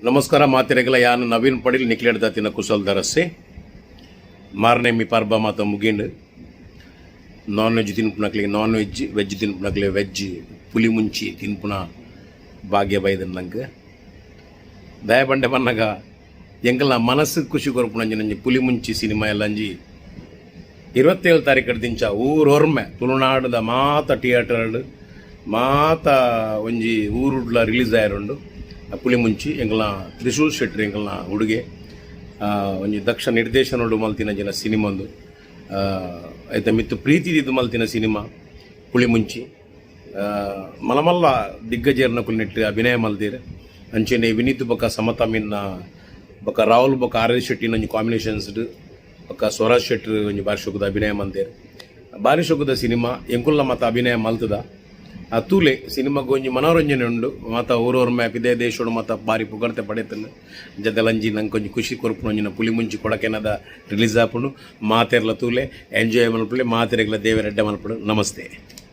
ನಮಸ್ಕಾರ ಮಾತೆರೆಗ್ಲ. ಯಾನ್ ನವೀನ್ ಪಡೀಲ್, ನಿಕ್ಲೆಡ್ ದಾತಿನ ಕುಸಲ್ ದರಸೆ. ಮಾರ್ನೆಮಿ ಪರ್ಬ ಮಾತ ಮುಗಿಂಡ್. ನಾನ್ ವೆಜ್ ತಿನ್ಪುನಕ್ಲೆಗ್ ನಾನ್ ವೆಜ್, ವೆಜ್ ತಿನ್ಪುನಕ್ಲೆ ವೆಜ್, ಪುಲಿ ಮುಂಚಿ ತಿನ್ಪುನ ಭಾಗ್ಯ ಬೈದನ್ ನಂಗೆ. ದಯ ಬಂಡೆ ಬನ್ನಗ ಎಂಕಲ್ನ ಮನಸ್ಸು ಖುಷಿ ಕೊರ್ಪುನಂಜಿ ಪುಲಿ ಮುಂಚಿ ಸಿನಿಮಾ ಎಲ್ಲಂಜಿ 27 ತಾರೀಕು ದಿಂಚ ಊರೊರ್ಮೆ ತುಳುನಾಡುದ ಮಾತ ಥಿಯೇಟರ್, ಮಾತ ಒಂಜಿ ಊರುಡ್ಲ ರಿಲೀಸ್ ಆಯರುಂಡು. ಪುಲಿ ಮುಂಚಿ ಎಂಕಲ್ನ ತ್ರಿಶೂಲ್ ಶೆಟ್ಟಿ, ಎಂಕಲ್ನ ಹುಡುಗೆ, ಒಂಜಿ ದಕ್ಷ ನಿರ್ದೇಶನಡು ಮಲ್ತಿನ ಜನ ಸಿನಿಮಾ ಒಂದು. ಐತ ಮಿತ್ತು ಪ್ರೀತಿ ದಿದ್ದು ಮಲ್ತಿನ ಸಿನಿಮಾ ಪುಳಿ ಮುಂಚಿ. ಮಲಮಲ್ಲ ದಿಗ್ಗಜೇರ್ನ ಕುಲ್ನೆಟ್ಟು ಅಭಿನಯ ಮಲ್ದಿರ್. ಅಂಚೆನೆ ವಿನೀತ್ ಬೊಕ್ಕ ಸಮತಾ ಮಿನ್ನ ಬೊಕ್ಕ ರಾಹುಲ್ ಬೊಕ್ಕ ಆರ್ ಎಲ್ ಶೆಟ್ಟಿ ಒಂಜಿ ಕಾಂಬಿನೇಷನ್ಸ್, ಬೊಕ್ಕ ಸ್ವರಾಜ್ ಶೆಟ್ಟಿ ಒಂಜಿ ಬಾರಿ ಶೋಕುದ ಅಭಿನಯ ಮಲ್ದೇರ್. ಬಾರಿ ಶೋಕುದ ಸಿನಿಮಾ. ಎಂಕುಲ್ಲ ಮತ ಅಭಿನಯ ಮಲ್ತದ. ಆ ತೂಲೆ, ಸಿನಿಮಾಗ್ ಒಂಜಿ ಮನೋರಂಜನೆ ಉಂಡು. ಮಾತ ಊರೂರು ಮ್ಯಾಪ್ ಇದೇ ದೇಶೋಡು ಮಾತ ಬಾರಿ ಪುಗರ್ತೆ ಪಡೆತಂಡು. ಜತೆಲಂಜಿ ನಂಗೆ ಒಂಜಿ ಖುಷಿ ಕೊರ್ಪುನ ಒಂಜಿನ ಪುಲಿ ಮುಂಚಿ ಕೊಡಕೆನದ ರಿಲೀಸ್ ಆಪುಂಡು. ಮಾತೆರ್ಲ ತೂಲೆ, ಎಂಜಾಯ್ ಮಲ್ಪುಲೆ. ಮಾತೆರೆಗ್ಲ ದೇವೆರೆಡ್ಡೆ ಮಲ್ಪಡು. ನಮಸ್ತೆ.